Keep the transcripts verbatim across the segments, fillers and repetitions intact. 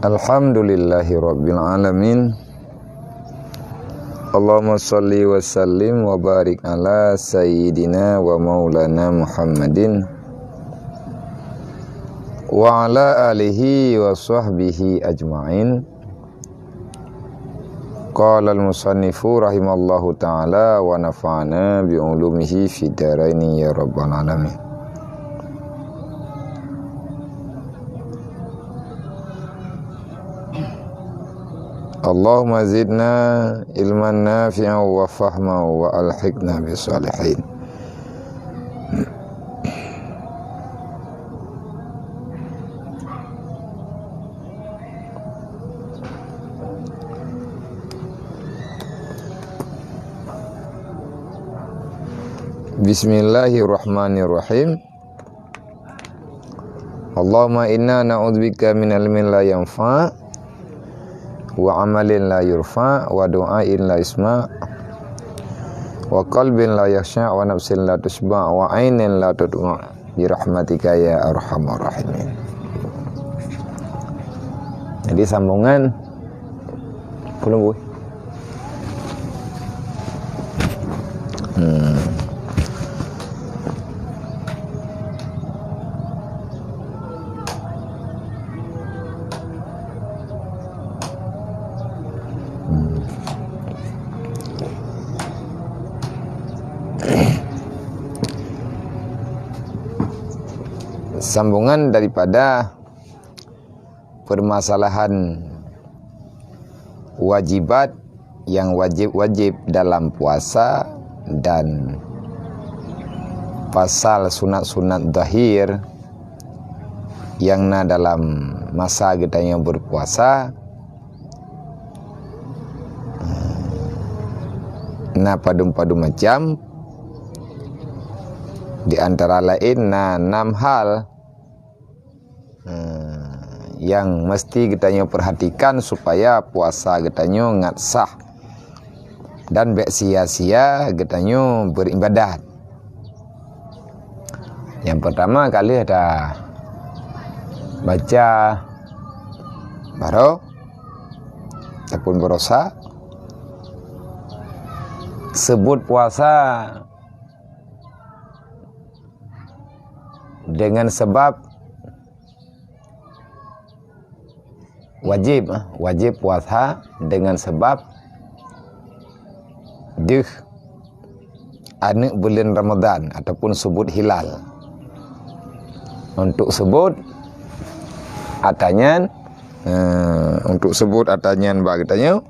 Alhamdulillahirabbil alamin. Allahumma shalli wa sallim wa barik ala sayyidina wa maulana Muhammadin wa ala alihi wa sahbihi ajma'in. Qala al-musannifu rahimallahu ta'ala wa nafa'ana bi ulumihi fid daraini ya rabbal alamin. Allahumma zidna ilman nafi'an wa fahman wa alhiqna bis salihin. Bismillahirrahmanirrahim. Allahumma inna na'udzubika min ilmin la yanfa, wa amalin la yurfa, wa du'ain la yusma, wa qalbin la yakhsha, wa nafsin la tusyba, wa ainin la tudma, bi rahmatika ya arhamar rahimin. Jadi sambungan, belum, Bu? Hmm. Hmm. Sambungan daripada permasalahan wajibat yang wajib-wajib dalam puasa dan pasal sunat-sunat zahir yang na dalam masa geutanyoe berpuasa, na padum-padum macam, di antara lain na enam hal, eh, yang mesti geutanyoe perhatikan supaya puasa geutanyoe ngat sah dan bék sia-sia geutanyoe beribadat. Yang pertama kali ada baca baro ataupun barosa, sebut puasa dengan sebab wajib, eh, wajib puasa dengan sebab deuh aneuk buleuen Ramadhan ataupun sebut hilal. Untuk sebut atanyan, eh, untuk sebut atanyan bak geutanyoe,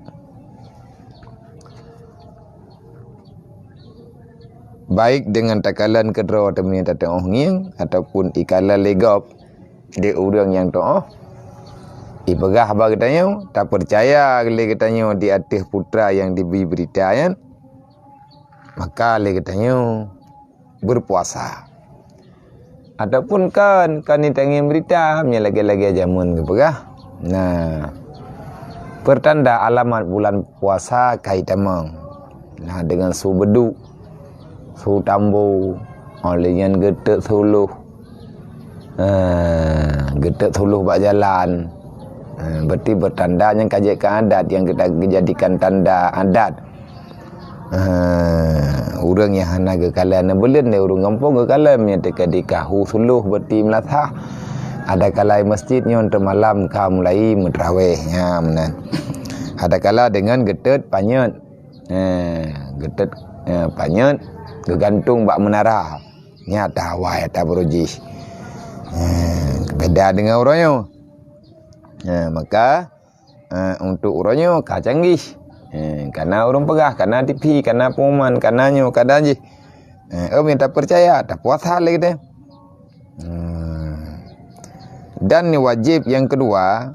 baik dengan takalon keudroe teumé tateuoh ngieng ataupun ikalon lé gob di ureuëng nyang teuoh, ipeugah bak geutanyoe, tapeucaya lé geutanyoe di ateueh putra nyang dibri beurita nyan, maka lé geutanyoe berpuasa. Ataupun kon, kon itangieng beurita, meunyoe lagée-lagée jameun geupeugah. Nah, pertanda alamat bulan puasa ka itamong. Nah, dengan su beuduk, su tambo, óh lheueh nyan geuteuk su lôh. Ah, geuteuk su lôh bak jalan. Ah, berarti pertanda nyang ka jeuet keu adat nyang geuta-, geujadikan tanda adat. Ah, ureuëng nyang hana geukalon aneuk buleuen lé ureuëng gampông geukalon, meunyoe teuka di kahu su lôh beuti meulasah. Ada kalai masjid nyoe teuk malam ka mulai meutrawéh, nyan meunan. Ada kala deungon geutot panyöt. Eh, geutot, eh, panyöt geugantung bak meunara. Nyan ata awai ata barô jih. Eh, beda deungon uroe nyoe. Eh, maka Eh, untuk uroe nyoe ka canggih. Eh, kana ureuëng peugah, kana T V, kana pengumuman, kana nyoe, kana jih. Eh, oh, mita percaya, tapuasa lé geutanyoe. Hmm. Dan ni wajib yang kedua,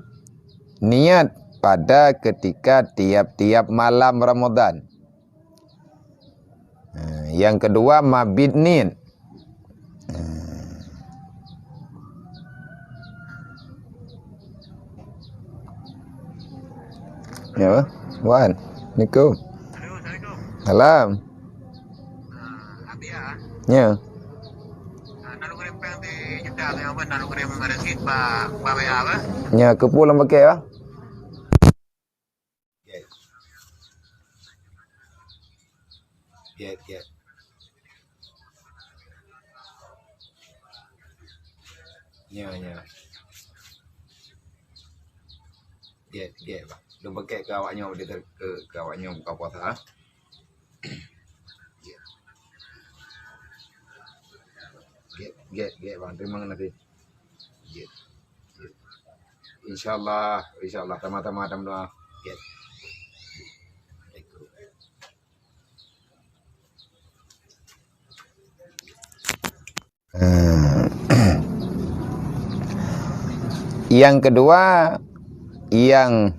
niat pada ketika tiap-tiap malam Ramadan. Ha, yang kedua, mabit niet. Ha. Ya, apa? Wan. Assalamualaikum. Salam. Ya. Ya, keupeue lam paket, ah? Gét, gét. Nyoe, nyoe. Gét, gét, Bang. Lôn pakèk keu awak nyoe, keu, keu awak nyoe buka puasa. Gét, gét, gét, Bang. Terima kasih. Gét, gét. Insya Allah, insya Allah, sama-sama dalam doa. Gét. Eh, nyang keudua, nyang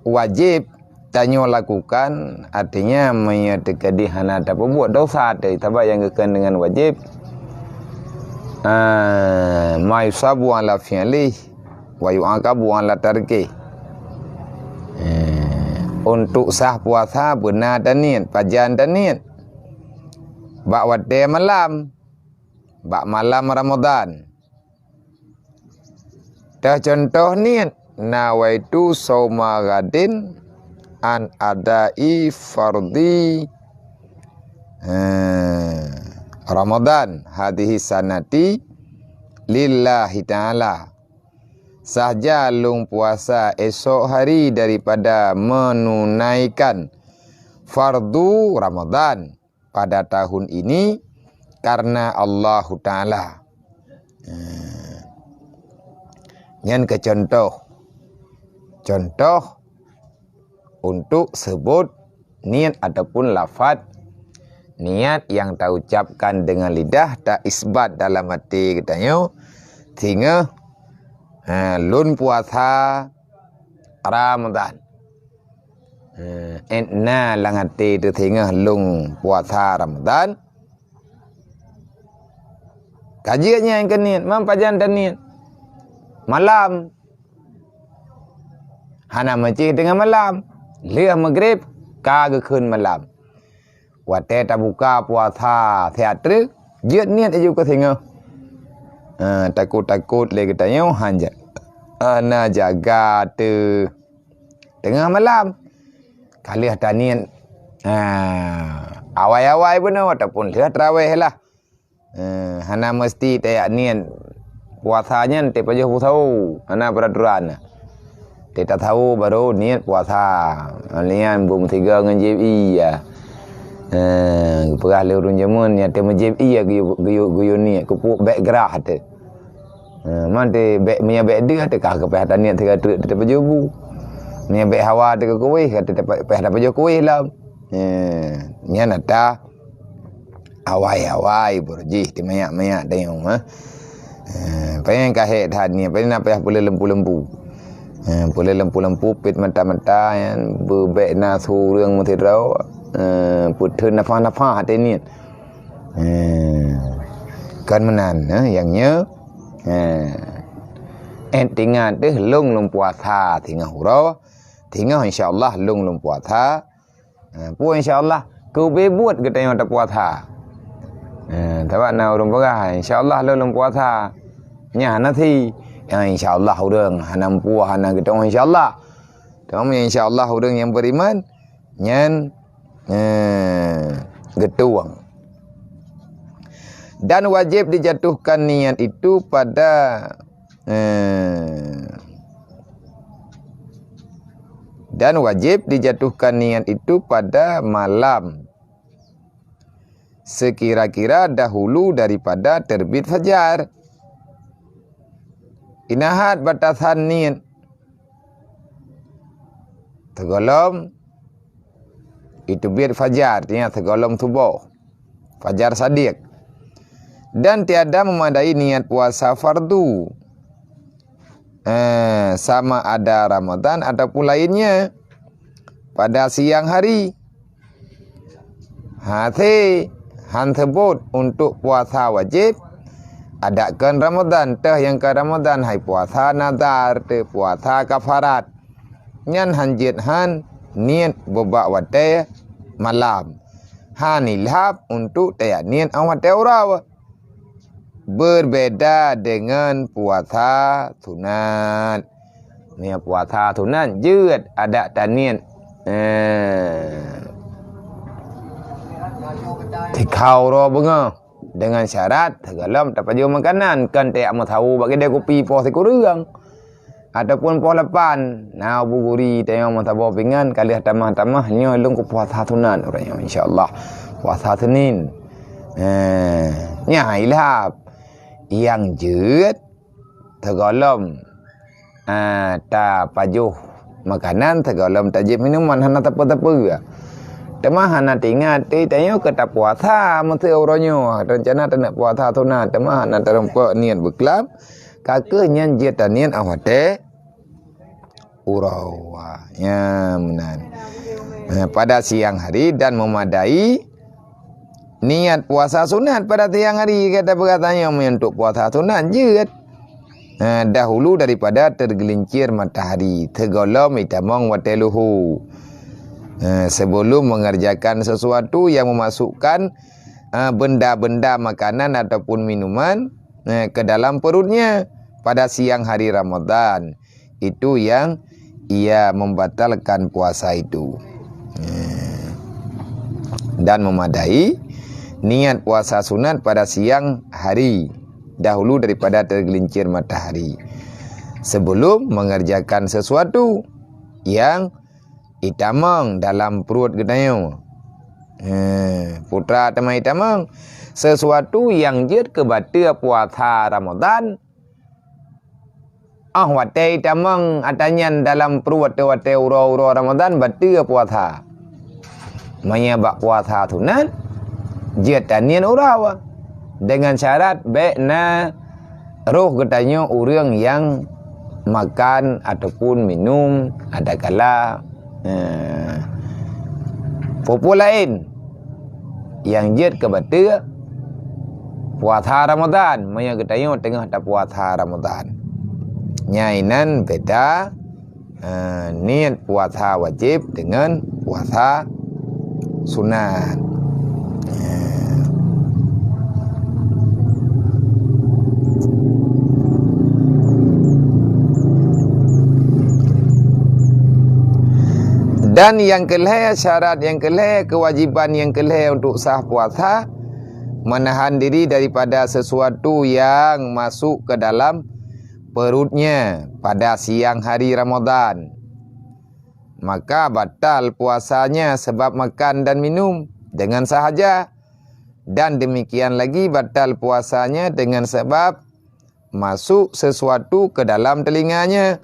wajéb tanyoe lakukan, artinya meunyoe teukeudi hana tapeubuet dosa teuh, sabab nyang geukheun deungon wajéb, eh, ma yusabu ala fi'lih wa yu'aqabu ala tarkih. Eh, untuk sah puasa beuna taniet, pajan taniet. Bak watèe malam, bak malam Ramadan. Teucontoh niet, nawaitu sauma ghadin an adai fardhi, eh, Ramadan hadhihi sanati lillahi ta'ala. Sahja lôn puasa esok hari daripada menunaikan fardu Ramadan pada tahun ini karena Allahu Ta'ala. Eh, nyan keu contoh. Contoh untuk sebut niet ataupun lafaz niet nyang taucapkan dengan lidah, taisbat dalam até geutanyoe, singoh, ha, lôn puasa Ramadan. Eh, na lam até teuh singoh lôn puasa Ramadan. Ka jeuet nyan keu niet, man pajan taniet? Malam. Hana meucéh teungoh malam. Lheueh meugreb, ka geukheun malam. Watèe tabuka puasa siat treuk, jeuet niet laju keu singoh. Ha, takot-takot lé geutanyoe hana ja-, hana jaga teuh teungoh malam. Ka lheueh taniet, ha, awai-awai bunoe ataupun lheueh tarawèh lah. Eh, hana meusti tajak niet puasa nyan teuk pajoh bu sawo, hana peuraturan. Teuk tasawo barô niet puasa. Nyan beumeusigoe ngon jieb ie. Eh, geupeugah lé ureueng jameun nyan teuk meujieb ie geuyue, geuyue, geuyue niet, keupeue bèk grah teuk. Eh, man teuk bèk, meunyo bèk deuh teuk ka geupéh taniet sigoe treuk teuk tapajoh bu. Meunyo bèk hawa teuk keu kuéh, ka teuk payah tapajoh kuéh lom. Eh, nyan ata awai-awai beurjih teuh manyak-manyak tanyoe, eh. Eh, pajan ka hék that nyan, pajan na payah peuleumpu-leumpu. Eh, peuleumpu-leumpu, pet mata-mata nyan, beubèk na su ureueng meusidroe, eh, peutheun nafah-nafah até niet. Eh, kon meunan, eh, nyang nyoe, eh, ingat teuh lôn, lôn puasa singoh uroe, singoh insya Allah lôn, lôn puasa. Ha, peue insya Allah, keu ubé buet geutanyoe tapuasa. Ha, sabab na ureueng peugah, "Insya Allah lôn, lôn puasa." Nyan hana si. Ya, insya Allah ureueng hana meupuasa, hana geutanyoe insya Allah. Teuma insya Allah ureueng nyang beriman, nyan, eh, geutueng. Dan wajib dijatuhkan niat itu pada Eh, dan wajib dijatuhkan niat itu pada malam sekira-kira dahulu daripada terbit fajar. Inahat batasan niet. Sigohlom iteubiet fajar, artinya sigohlom suboh. Fajar sadiq. Dan tiada memadai niat puasa fardu, eh, sama ada Ramadan ataupun lainnya, pada siang hari. Hase han seubot untuk puasa wajib, adak kon Ramadan, teuh nyang ka Ramadan, hai puasa nazar, teuh puasa kafarat. Nyan han jeuet han niet bubak watée malam. Han ilhab untuk tajak niet 'oh watée uroe. Berbeda dengan puasa sunat. Meunyoe puasa sunat, jeuet adak taniet, eh, Tikau uroe beungoh, dengan syarat sigohlom tapajoh makanan, kon tajak meusawo bak keudè kupi poh sikureueng ataupun poh lapan. Na Abu Guri tanyoe meusaboh pingan, ka lheueh tamah-tamah nyoe lôn kupuasa sunat uroe nyoe, insya Allah. Puasa Senin. Eh, nyan ilhab. Nyang jeuet sigohlom, ah, tapajoh makanan, sigohlom tajieb minuman, hana sapeue-sapeue. Teuma hana teuingat, eh, tanyoe ka tapuasa meuseu uroe nyoe, reuncana taneuk puasa sunat, teuma hana tarumpok niet beuklam, ka kheueh nyan jeuet taniet 'oh watèe uroe. Nyan meunan. Eh, pada siang hari dan memadai niat puasa sunat pada siang hari, kata peugah tanyoe, meunyoe untuk puasa sunat jeuet, eh, dahulu daripada tergelincir matahari, sigohlom itamong watèe luhu. Eh, sebelum mengerjakan sesuatu yang memasukkan, eh, benda-benda makanan ataupun minuman, eh, ke dalam perutnya pada siang hari Ramadan. Itu yang ia membatalkan puasa itu. Eh, dan memadai niat puasa sunat pada siang hari dahulu daripada tergelincir matahari, sebelum mengerjakan sesuatu yang itamong dalam pruet geutanyoe. Eh, putra teuma itamong sesuatu nyang jeuet keu bateue puasa Ramadan. 'Oh watèe itamong ata nyan dalam pruet watèe-watèe uroe-uroe Ramadan bateue puasa. Meunyoe bak puasa sunat, jeuet taniet uroe, dengan syarat bèk na roh geutanyoe ureueng nyang makan ataupun minum adakala, eh, peue-peue laén nyang jeuet keu bateue puasa Ramadan, meunyoe geutanyoe teungoh tapuasa Ramadan. Nyan inan beda eh, niet puasa wajéb deungon puasa sunat. Eh. Dan nyang keulhèe, syarat nyang keulhèe, keuwajéban nyang keulhèe untuk sah puasa, menahan diri daripada sesuatu yang masuk ke dalam perutnya pada siang hari Ramadan, maka batal puasanya sebab makan dan minum dengan sahaja, dan demikian lagi batal puasanya dengan sebab masuk sesuatu ke dalam telinganya,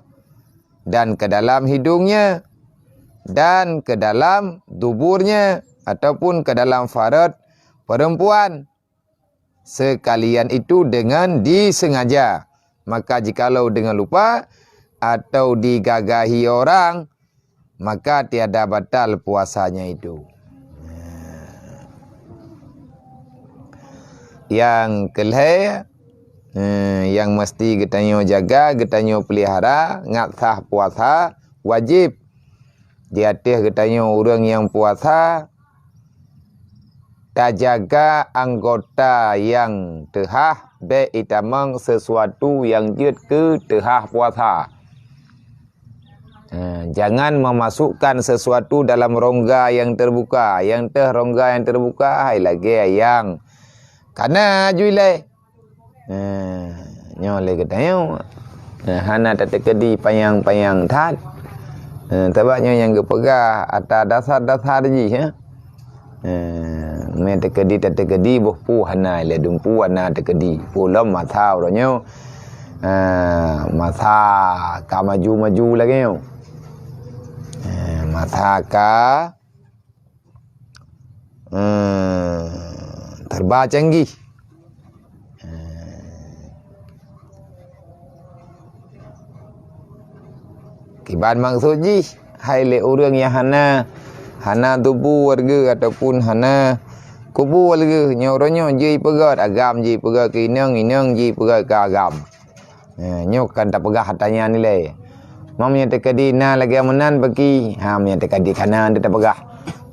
dan ke dalam hidungnya, dan ke dalam duburnya, ataupun ke dalam farot perempuan. Sekalian itu dengan disengaja. Maka jikalau dengan lupa atau digagahi orang, maka tiada batal puasanya itu. Nyang keulhèe, eh, nyang meusti geutanyoe jaga, geutanyoe peulihara, ngat sah puasa, wajéb di ateueh geutanyoe ureueng nyang puasa, tajaga anggota nyang teuhah, bèk itamong sesuatu nyang jeuet keu teuhah puasa. Eh, jangan memasukkan sesuatu dalam rongga yang terbuka. Nyang teuh rongga nyang terbuka, hai lagèe nyang kana ju ilèe. Eh, nyoe lé geutanyoe. Eh, hana tateukeudi panyang-panyang that. Eh, sabab nyoe nyang geupeugah ata dasar-dasar jih, ya. Eh, mé teukeudi tateukeudi boh peue hana ilèe dumpeue hana teukeudi. Peue lom masa uroe nyoe, eh, masa ka maju-maju lagèe nyoe. Eh, masa ka eh, serba canggih. Eh, kiban maksud jih, hai lé ureueng nyang hana, hana tuboh lagèe ataupun hana kubu lagèe, nyoe uroe nyoe jih peugöt agam, jih peugöt keu inong, inong jih peugöt keu agam. Eh, nyoe kan tapeugah ata nyan ilèe. Meunyoe teukeudi na lagèe meunan bagi, ha, meunyoe teukeudi kana teupeugah.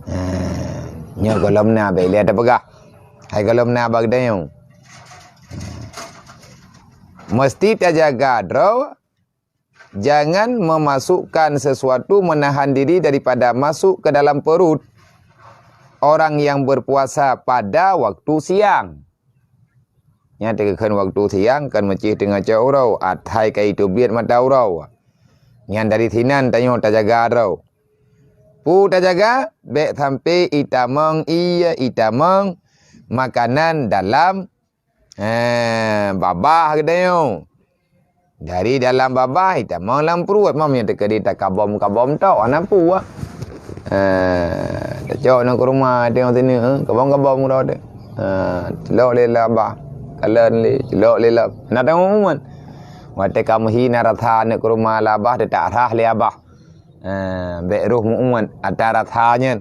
Eh, nyoe gohlom na bèk ilèe tapeugah. Hai gohlom na bak geutanyoe. Meusti tajaga droe, jangan memasukkan sesuatu menahan diri daripada masuk ke dalam perut. orang yang berpuasa pada waktu siang. Nyan teukheun waktu siang kan meucih teungoh cok uroe, athai ka iteubiet mata uroe. Nyan dari sinan tanyoe tajaga droe. Peue tajaga? Bék sampai itamong, iya itamong makanan dalam, eh, babah geutanyoe. Dari dalam babah itamong lam pruet, mam nyang teukeudi takabom-kabom tok, hana peue. Eh, tacok aneuk keuruma teuh sini, eh, kabom-kabom uroe teuh. Eh, celok lé lam babah, kalon lé, celok lé lam. Na teuh umat. Watée ka meuhi na rasa aneuk keuruma lam babah, teutak rhah lé babah. Eh, bék roh meu-uet ata rasa nyan.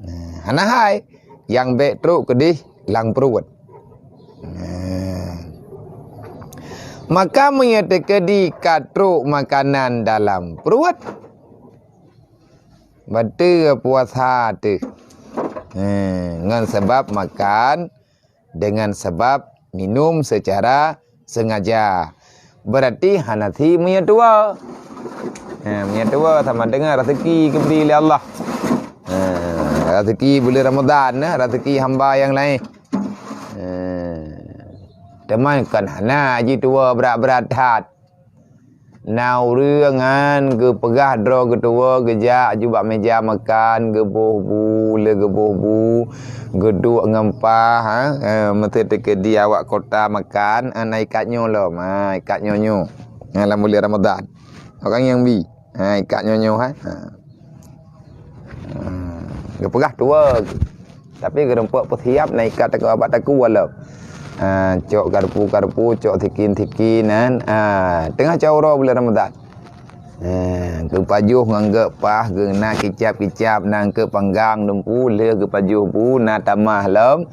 Eh, hana hai, nyang bék trok keudeh lam pruet. Eh. Maka meunyoe teukeudi ka trok makanan dalam pruet, bateue puasa teuh. Eh, ngon sabab makan dengan sebab minum secara sengaja. Berarti hana si meunyoe tuwoe. Ha, meunyoe tuwoe sama dengan rezeki geubri lé Allah. Ha, rezeki buleuen Ramadhan, ha, rezeki hamba nyang laén. Ha. Teuma kon hana jituwoe brat-brat that. Na ureuëng nyan geupeugah droe geutuwoe, geujak aju bak meuja makan, geuboh bu, lé geuboh bu, geuduek ngon pah, ha, eh, meuseuti keudi awak kota makan, ha, na ikat nyoe lom, ha, ikat nyoe nyoe. Ha, lam buleuen Ramadhan. Orang nyang bi, ha, ikat nyoe nyoe, ha. Ha. Hmm, geupeugah tuwoe. Tapi geurumpok peusiab na ikat takue bak takue lom. Ha, cok garpu-garpu, cok sikin-sikin, kan. Ha, teungoh cot uroe buleuen Ramadhan. Ha, geupajoh ngon geuh pah, geuna kicab-kicab, na keuh panggang dumpu, lheueh geupajoh bu, na tamah lom.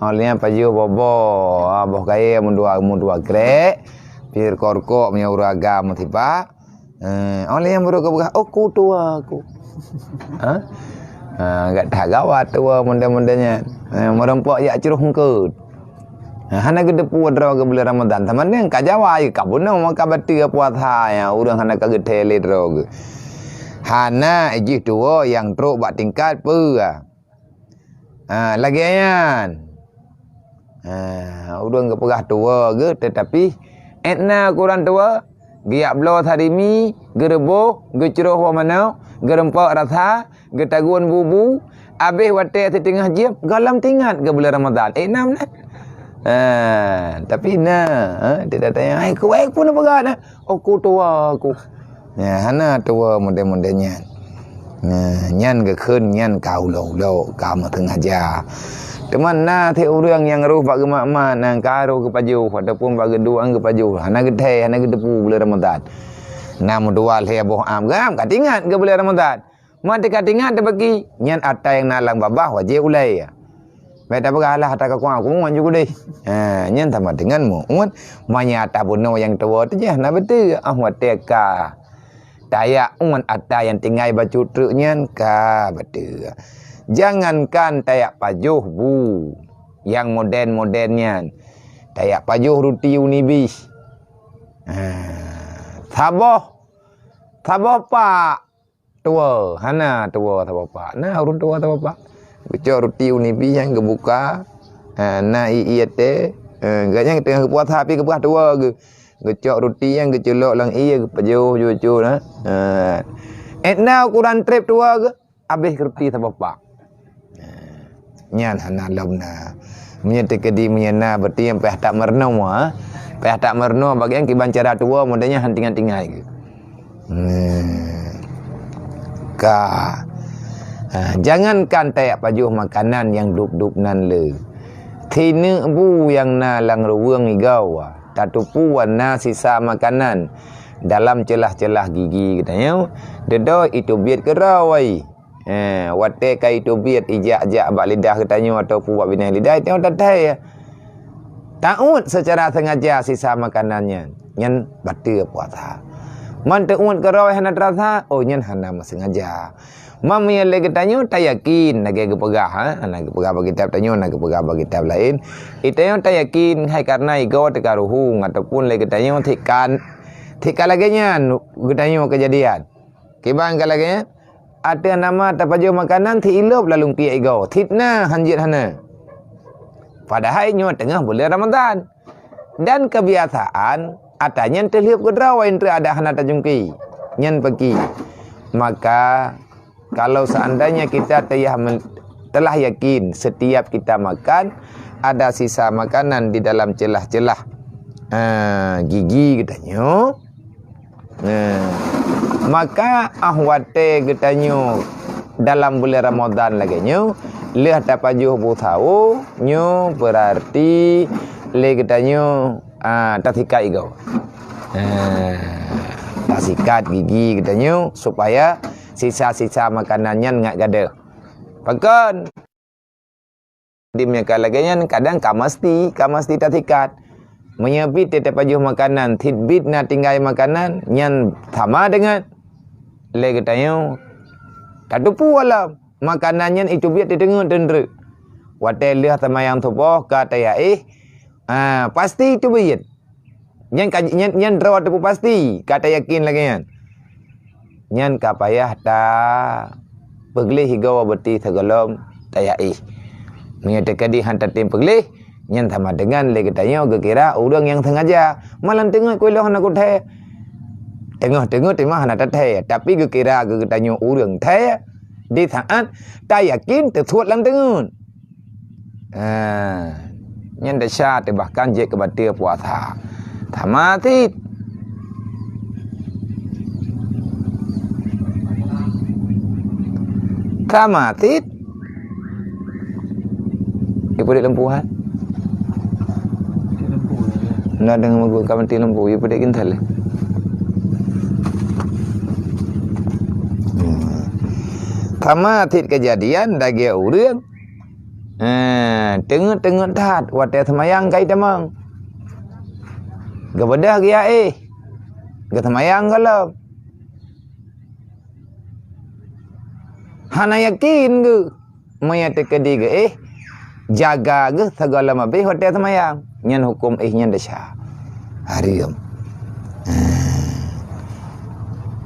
Óh lheueh nyan pajoh boh-boh, ha, boh kayée meudua, meudua krek, pih rukok-rukok meunyoe ureuëng agam meusipak. Eh, óh lheueh nyan baru geupeugah, "Oh, ku tuwoe ku." Ha? Ha, gata gawat tuwoe model-model nyan. Eh, meurumpok jak cruh eungkôt. Ha, hana geuteupeue droe geuh buleuen Ramadhan. Sama deungon ka Jawa, ka bunoe maka bateue puasa nyan, ureuëng hana ka geuthée lé droe geuh. Hana jih tuwoe nyang trok bak tingkat peue. Ha, lagée nyan. Ha, ureuëng geupeugah tuwoe geuh, teutapi ék na ukuran tuwoe, geujak bloe sarimi, geureuboh, geucroh woe manok, geurumpok rasa, geutagun bu-bu, abéh watée siteungoh jeuem, gohlom teuingat geuh buleuen Ramadhan. Ék na meunan? Ha, tapi na, ha, tidak tanya, "Hai, ku, eh, pun apa gak na?" "Oh, ku tuwoe ku." Nyan, hana tuwoe model-model nyan. Nah, nyan geukheun nyan ka ulo-ulo, ka meusengaja. Teuma na sit ureuëng nyang roh bak geumat-mat, nyang ka roh geupajoh, ataupun bak geuduek geupajoh, hana geuthée, hana geuteupeue buleuen Ramadhan. Na meutuwah lhée boh am, gam ka teuingat geuh buleuen Ramadhan. Meunyoe teuka teuingat teubagi, nyan ata nyang na lam babah wajéb ulée. Bék tapeugah, "Alah, ata ka kuat, aku muat ju keudeh." Ha, nyan sama deungon muat. Meunyoe ata bunoe nyang tuwoe teujah na beutôi, ah, watée ka tajak uet ata nyang tinggai bacut treuk nyan ka beutôi. Jangankan tajak pajoh bu nyang modern-modern nyan, tajak pajoh ruti Unibis. Ha, saboh, saboh pak tuwoe, hana tuwoe saboh pak. Na ureuëng tuwoe saboh pak. Geucok ruti Unibis nyan geubuka, ha, na ié-ié teh, ha, gobnyan teungoh geupuasa tapi geupeugah tuwoe geuh. Geucok ruti nyan geuculok lam ié geupajoh ju-ju na. Ha. Ék na ukuran treb tuwoe geuh, abéh ruti saboh pak. Ha. Nyan hana lom na. Meunyoe teukeudi meunyoe na, berarti nyang payah that meurunoe, ha? Payah that meurunoe bagi nyang kiban cara tuwoe, model nyan han tinggai-tinggai geuh. Hmm. Ka. Ha, jangankan tajak pajoh makanan nyang dub-dub nan le. Sineuk bu nyang na lam ruweueng igoe, tatupeue na sisa makanan dalam ceulah-ceulah gigi geutanyoe, dudoe iteubiet keudroe. Eh, watée ka iteubiet ijak-jak bak lidah geutanyoe ataupun bak binéh lidah, tanyoe tathée. Tauet seucara sengaja sisa makanan nyan, nyan bateue puasa. Man teuet keudroe hana teurasa, oh, nyan hana meusengaja. Man meunyoe lé geutanyoe tayakin, lagée geupeugah, ha, hana geupeugah bak kitab tanyoe, hana geupeugah bak kitab laén. Geutanyoe tayakin hai kareuna igoe teuka ruhueng ataupun lé geutanyoe tikan, tika lagée nyan geutanyoe keujadian. Kiban ka lagée nyan, ateueh nama tapajoh makanan, sit ilop lam lungkiek igoe, sit na hanjeuet hana. Padahai nyoe teungoh buleuen Ramadhan. Dan keubiasaan, ata nyan teulheuep keudroe, indra adak hana tajungki. Nyan peuki. Maka, kalau seandainya kita teulah men-, telah yakin setiap kita makan, ada sisa makanan di dalam celah-celah, eh, gigi geutanyoe, eh, maka ah watée geutanyoe dalam buleuen Ramadhan lagée nyoe, lheueh tapajoh bu sawo, nyoe beurarti lé geutanyoe, ah, tasikat igoe. Ah, tasikat gigi geutanyoe supaya sisa-sisa makanan nyan ngat gadôh. Pakon? Di meunyoe ka lagée nyan, kadang ka meusti, ka meusti tasikat. Meunyoe bit teuh tapajoh makanan, sit bit na tinggai makanan, nyan sama deungon lé geutanyoe tateupeue lom makanan nyan, itu biet teuteungeut teundreuk. Watée lheueh seumayang suboh ka tayaéh, ah, pasti itu biet. Nyan ka, nyan, nyan droe teupeupasti, ka tayakin lagée nyan. Nyan ka payah tapeugleh igoe beurarti sigohlom tayaéh. Meunyoe teukeudi han tatem peugleh, nyan sama deungon lé geutanyoe geukira ureuëng nyang sengaja. Malam teungoh kuloh hana kuthée. Teungoh-teungoh teuma hana tathée, tapi geukira geutanyoe ureuëng thée di saát tayakin teusuet lam teungeut. Ha, nyan desya teuh bahkan jeuet keu bateue puasa. Sama cit. Sama cit. Dia peudik lampu, ha? Nah, dengan meugut ka mati lampu, dia peudik kintal. Hmm. Sama cit kejadian dagée ureuëng. Eh, teungeut-teungeut that watée seumayang ka itamong. Geubeudôh geuyaéh, geuseumayang gohlom. Hana yakin geuh, meunyoe teukeudi geuéh, jaga geuh sigohlom abéh watée seumayang. Nyan huköm éh nyan desya. Hareuem. Eh.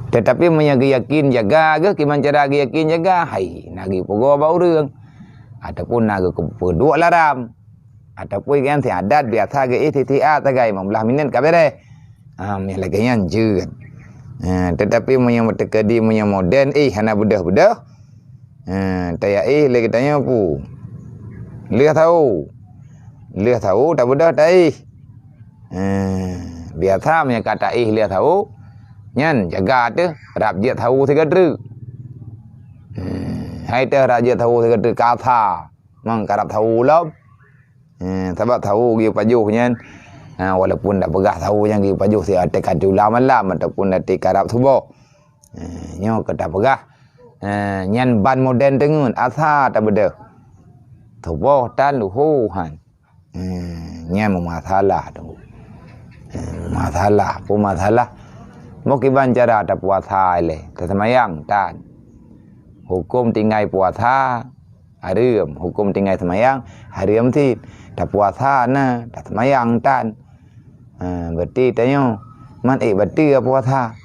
Teutapi meunyoe geuyakin jaga geuh, kiban cara geuyakin jaga, hai, na geupeugoe bak ureuëng. Ataupun na geupeuduek laram, ataupun nyang si adat biasa geuéh tieb-tieb sagai limong blaih minét ka beres. Ha, meuh lagée nyan jeuet. Ha, teutapi meunyoe teukeudi meunyoe modern éh hana beudôh-beudôh, ha, tayaéh lé geutanyoe peue? Lheueh sawo. Lheueh sawo tabeudôh taéh. Ha, biasa meunyoe ka taéh lheueh sawo, nyan jaga teuh rab jeuet sawo sigoe treuk. Ha, hai teuh rab jeuet sawo sigoe treuk ka asa. Mang karab sawo lom. Eh, sabab sawo geupajoh nyan, ha, walaupun dak peugah sawo nyan geupajoh siat teuka tula malam ataupun ateuka rab suboh. Eh, nyoe keu tapeugah, eh, nyan ban modern teungeut, asa tabeudôh. Suboh tan luho han. Eh, nyan meumasalah tu. Eh, masalah, peue masalah? Meukiban cara tapuasa ilée, taseumayang tan. Huköm tinggai puasa, hareuem, huköm tinggai seumayang, hareuem cit. Tapuasa na, taseumayang tan. Ha, berarti tanyoe, man ék bateue puasa.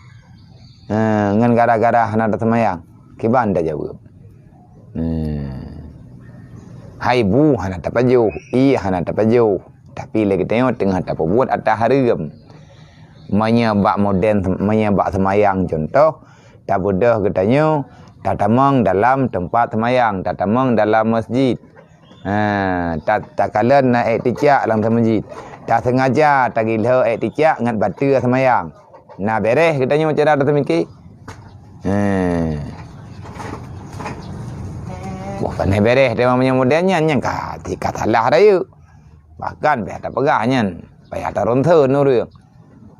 Ha, ngon gara-gara hana taseumayang. Kiban tajaweueb. Ha. Hai bu hana tapajoh, ié hana tapajoh. Tapi lé geutanyoe teungoh tapeubuet ata hareuem. Meunyoe bak modern, meunyoe bak seumayang contoh, tabeudôh geutanyoe, tatamong dalam teumpat seumayang, tatamong dalam masjid. Ha, ta-, takalon na ék ticak lam masjid. Tasengaja tagilho ék ticak ngat bateue seumayang. Na beres geutanyoe cara taseumiki. Ha. Wah, pane beres teuma meunyoe modern nyan, nyan ka, ka salah rayeuk. Bahkan payah tapeugah nyan, payah taronson ureuëng.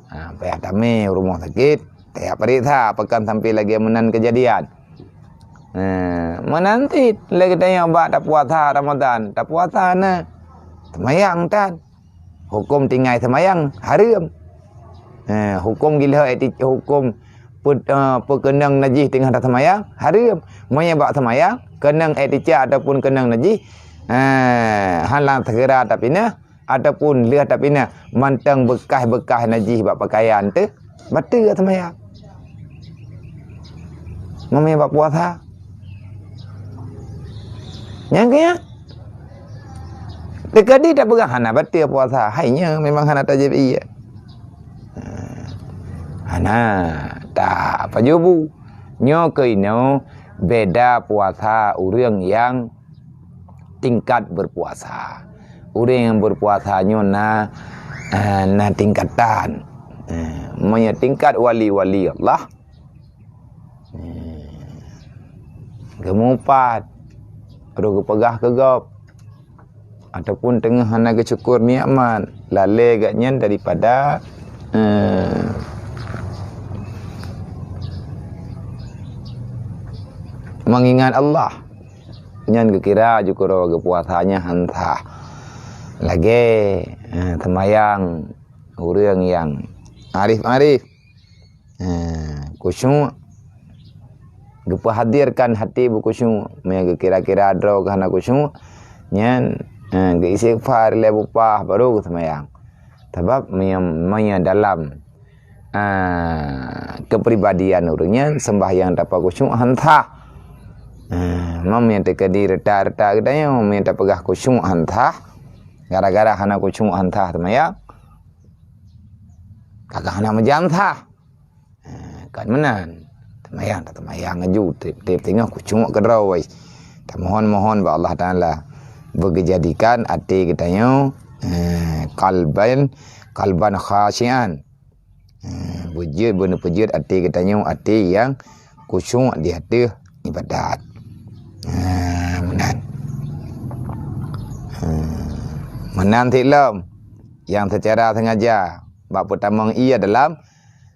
Ha, payah tamé u rumoh sakét, payah pareksa pakon sampai lagée meunan keujadian. Ha, meunan cit lé geutanyoe bak tapuasa Ramadan, tapuasa na, seumayang tan. Huköm tinggai seumayang hareuem. Ha, huköm gilho ék ti-, huköm pe-, eh, peukeunong najih teungoh taseumayang hareuem. Meunyoe bak seumayang keunong ék ticak ataupun keunong najih, ha, hana segera tapinéh, ataupun lheueh tapinéh mantong beukah-beukah najih bak peukayan teuh, bateue seumayang. Meunyoe bak puasa. Nyang keu nyan, teukeudi tapeugah hana bateue puasa, hai nyoe memang hana tajieb ie. Hana, tak pajoh bu. Nyoe keuh inoe beda puasa ureuëng nyang tingkat berpuasa. Ureuëng nyang berpuasa nyoe na, eh, na tingkatan. Eh, meunyoe tingkat wali-wali Allah, eh, geumupat, roh geupeugah keu gob, ataupun teungoh hana geusyukur nikmat, lalée gobnyan daripada, eh, mengingat Allah. Nyan geukira jukuro geupuasanya han sah. Lagée, eh, seumayang ureuëng nyang arif-arif, eh, khusyuk, geupeuhadirkan hati beukhusyuk. Meunyoe geukira-kira droe keuh hana khusyuk, nyan, eh, geuistighfar lhée bupah baru geuseumayang. Sabab meunyoe, meunyoe dalam ah, kepribadian ureuëng nyan, sembahyang tapeugah khusyuk han sah. Ah, meunyoe teukeudi reuta-reuta geutanyoe, meunyoe tapeugah khusyuk han sah, gara-gara hana khusyuk han sah seumayang, ka hana meujan sah. Ah, kan meunan. Seumayang, taseumayang aju, tieb-tieb teungoh khusyuk keudroe. Tamohon-mohon bak Allah Taala beugeujadikan até geutanyoe, eh, qalban, qalban khasyian. Eh, beujeuet, beuneupeujeuet até geutanyoe, até nyang khusyuk di ateueh ibadat. Eh, meunan. Eh, meunan cit lom nyang seucara sengaja bak peutamong ie dalam,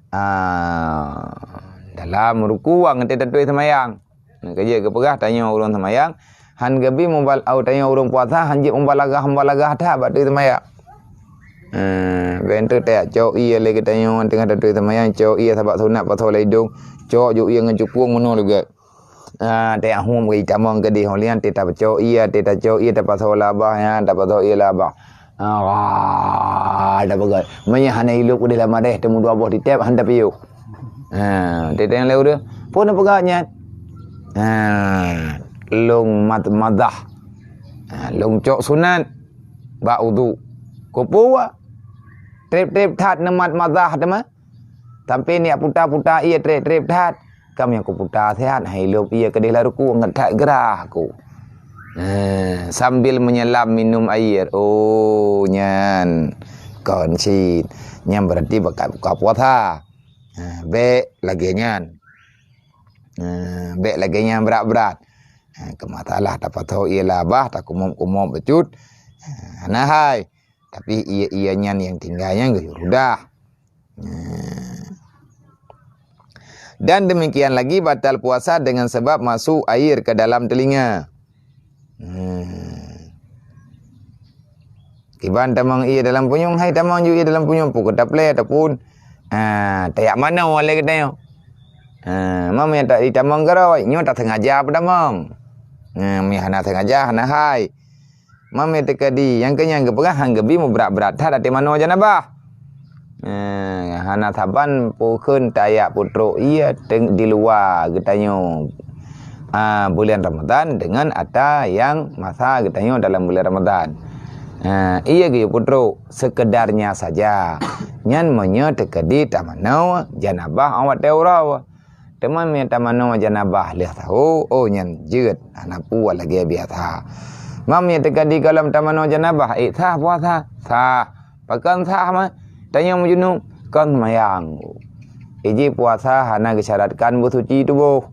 ah, dalam ruku ngon teuh tatui seumayang. Nyang keujeuet geupeugah, tanyoe ureuëng seumayang, han geubi mubal-, au tanyoe ureuëng puasa, han jeuet mubalaghah-mubalaghah that bak tui seumayang. Eh, ben teuh tajak cok ie lé geutanyoe teungoh tatui seumayang, cok ie sabab sunat pasoe lam idong, cok ju ie ngon cupong meunoe lagée. Ah, tajak hom geutamong keudeh, ho lian teuh tacok ie, teuh tacok ie, tapasoe lam babah, nyan tapasoe ie lam babah. Ah, wah, tapeugah. Meunyoe hana ilop udeh lam madeh, teumudua boh titeb, han tapiôh. Ha, teuntang lé ureuëng, "Peue neupeugah nyan?" Ha, lôn mat-, madah. Ha, lôn cok sunat bak udhu. Keupeue? Treb-treb that neumat madah teuma. Sampai neujak puta-puta ie treb-treb that. Kam nyang kuputa sihat, hai lôn ie keudeh lam ruku, ngat that grah ku. Ha, sambil menyelam minum air. Oh, nyan. Kon cit. Nyan berarti bekat buka puasa. Ha, bék lagée nyan. Ha, bék lagée nyan brat-brat. Ha, keu masalah tapasoe ie lam babah, takumöb-kumöb bacut. Ha, hana hai. Tapi ie-ie nyan nyang tinggai nyan geuyue ludah. Ha. Dan demikian lagi batal puasa dengan sebab masuk air ke dalam telinga. Hmm. Kiban tamong ie dalam punyueng, hai tamong ju ie dalam punyueng, peue keu taplé ataupun, ah, tajak manoe lé geutanyoe. Ah, meunyoe ta-, itamong keudroe, nyoe tasengaja peutamong. Ah, meunyoe hana sengaja, hana hai. Meunyoe teukeudi, nyang keu nyan geupeugah han geubi meubrat-brat that até manoe janabah. Eh, hana saban peue kheun tajak peutrok ie teng-, di luwa geutanyoe, ah, bulan Ramadhan deungon atra nyang masa geutanyoe dalam bulan Ramadhan. Ah, ie geuyue peutrok seukedarnya saja. Nyan meunyoe teukeudi tamanoe janabah 'oh watée uroe. Teuma meunyoe tamanoe janabah lheueh saho, oh, nyan jeuet, hana peue lagée biasa. Meunyoe teukeudi gohlom tamanoe janabah, ék sah puasa? Sah. Pakon sah mah? Tanyoe meujunub, kon seumayang. Iji puasa hana geusyaratkan beusuci tuboh.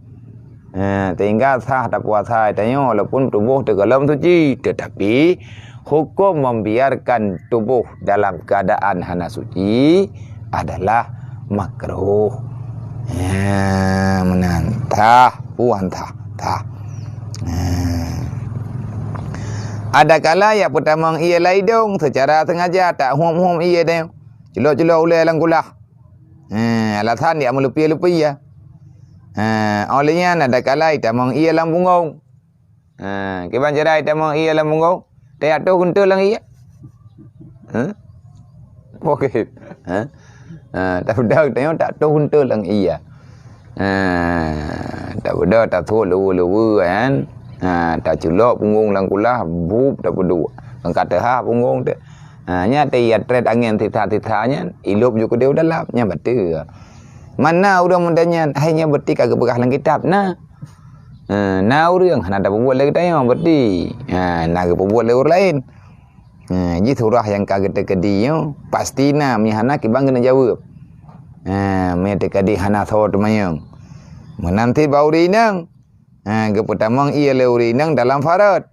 Eh, sehingga sah tapuasa tanyoe walaupun tuboh teugohlom suci, teutapi huköm membiarkan tuboh dalam keuadaan hana suci adalah makruh. Ya, meunan. Tah, puan tah, tah. Nah. Adakala nyang peutamong ie lam idong seucara sengaja tahuem-huem ie deh. Culok-culok ulée lam kulah. Ha, alasan jak meulupie-lupie ie. Ha, óh lheueh nyan adakala itamong ie lam punggong. Ha, kiban cara itamong ie lam punggong? Tajak toh geunteul lam ie. Ha? Poket. Ha? Ha, tapi dah tanya tak toh geunteul lam ie. Ha, tabeudôh, tasot leue-leue kan. Ha, taculok punggong lam kulah, bup, tapeuduek. Ngon ka teuhah punggong teuh. Ha, nyan teuh ya trét angén sisa-sisa nyan, ilop ju keudeh u dalam, nyan bateue. Mana ureuëng meudan nyan, hai nyan beuti ka geupeugah lam kitab, na. Ha, na ureuëng hana tapeubuet lé geutanyoe beuti. Ha, na geupeubuet lé ureuëng laén. Ha, jih surah nyang ka geuteukeudi nyoe, pasti na, meunyo hana kiban keuneuk jaweueb. Ha, meunyo teukeudi hana soe teumanyong. Meunan cit bak ureuëng inong. Ha, geupeutamong ié lé ureuëng inong dalam farot.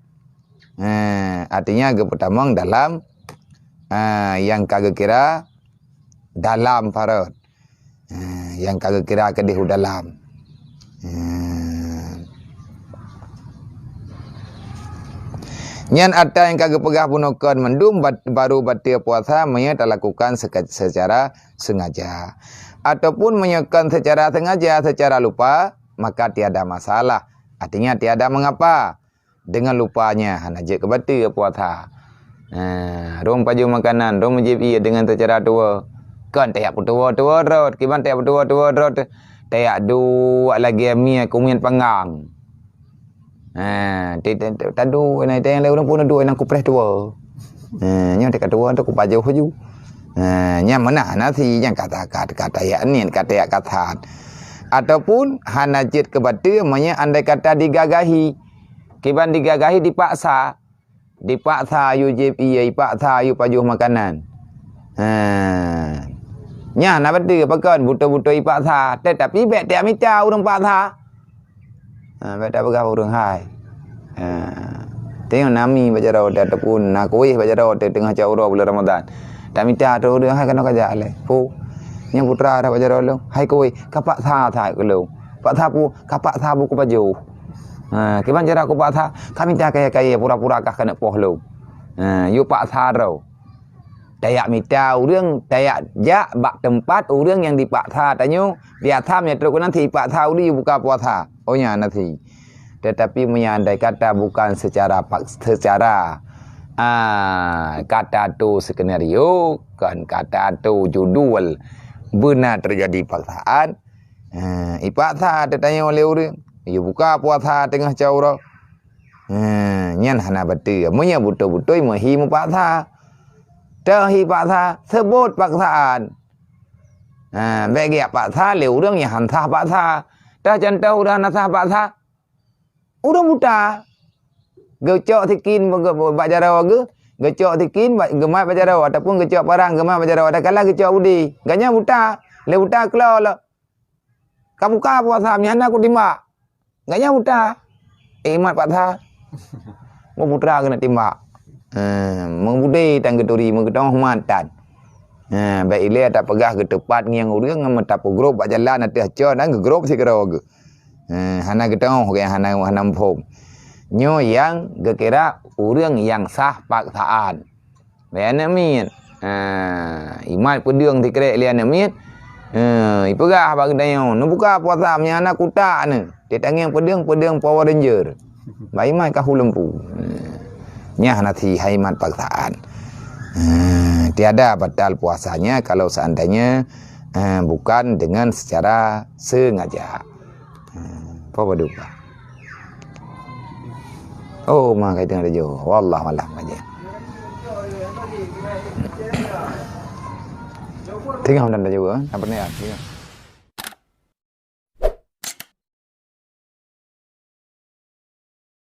Ha, artinya geupeutamong dalam, ha, nyang ka geukira dalam farot. Ha, nyang ka geukira keudeh u dalam. Ha. Nyan atra nyang ka geupeugah bunoe kon mandum bat-, baru bateue puasa meunyo talakukan seka-, secara sengaja. Ataupun meunyo kon secara sengaja, secara lupa, maka tiada masalah. Artinya tiada mengapa. Deungon lupa nyan hana jeuet keu bateue puasa. Ha, rhom pajoh makanan, rhom jieb ié deungon teucara tuwoe. Kon tajak peutuwoe-tuwoe rot, kiban tajak peutuwoe-tuwoe rot, tajak duek lagée mié kumiet panggang. Ha, ti-, ti-, ti-, taduek inan, tajak lé ureuëng pun duek inan kupreh tuwoe. Ha, nyoe teuka tuwoe tu kupajoh laju. Ha, nyan meunan nasi, nyan kata-kata, kata yak niet, kata yak kasat. Ataupun hana jeuet keu bateue meunyo andai kata digagahi. Kiban digagahi dipaksa. Dipaksa yue jieb ié, dipaksa yue pajoh makanan. Ha. Nyan na beutôi pakon beutôi-beutôi dipaksa, tetapi bék tajak mita ureuëng paksa. Ha, bék tapeugah ureuëng hai. Ha. Tengok nami bak jaroe teuh ataupun na kueh bak jaroe teuh teungoh cot uroe buleuen Ramadhan. Tamita ateueh ureuëng hai keunoe kajak lé. Pu. Nyan putra dah bak jaroe lôn. Hai kueh, kapaksa that keu lôn. Paksa pu, kapaksa bu kupajoh. Ha, kiban cara kupaksa, kamita kayée-kayée pura-pura kah keuneuk poh lôn. Ha, yue paksa droe. Tajak mita ureuëng, tajak jak bak teumpat ureuëng nyang dipaksa tanyoe, biasa meunyo trok keunan si ipaksa ureuëng yue buka puasa. Oh nyan na si. Tetapi meunyo andai kata bukan secara pak-, secara, ah, kata tu skenario, kan kata tu judul, beuna teujadi paksaan, ah, ipaksa teutanyoe lé ureuëng, yue buka puasa teungoh cot uroe. Ha, nyan hana beutôi. Meunyo beutôi-beutôi meuhi meupaksa. Teuh hi paksa, seubot paksaan. Ha, bék geujak paksa lé ureuëng nyang han sah paksa. Teuh contoh ureuëng hana sah paksa. Ureuëng buta. Geucok sikin bak, bak jaroe geuh, geucok sikin bak, geumat bak jaroe ataupun geucok parang geumat bak jaroe. Adakala geucok budi. Gobnyan buta. Lé buta keulok lom. Ka buka puasa, meuhana kutimbak. Gobnyan buta. Eh, imat paksa. Meu putra keuneuk timbak. Eh, meubudé tan geuturi, meugeuteuoh mat tan. Eh, bék ilée tapeugah geuteupat ngieng ureuëng ngon meutapeugrob bak jalan ateueh con dan geugrob sigoe geuh. Eh, hana geuteuoh, hana, hana muphom. Nyoe nyang geukira ureuëng nyang sah paksaan. Lé aneuk miet. Ha, imat peudeueng sikrek lé aneuk miet. Ha, ipeugah bak geutanyoe, "Neubuka puasa, meunyo hana kutak neuh." Teutangieng peudeueng, peudeueng Power Ranger. Bak imat ka hu lampu. Ha. Nyan hana si hai imat paksaan. Ha, tiada batal puasanya kalau seandainya, ha, bukan dengan secara sengaja. Hmm, apa padu ka? Oh, ma kai tengah laju. Wallahu alam aja. Tengah dan laju, eh? Apa ni, ya? Tengah.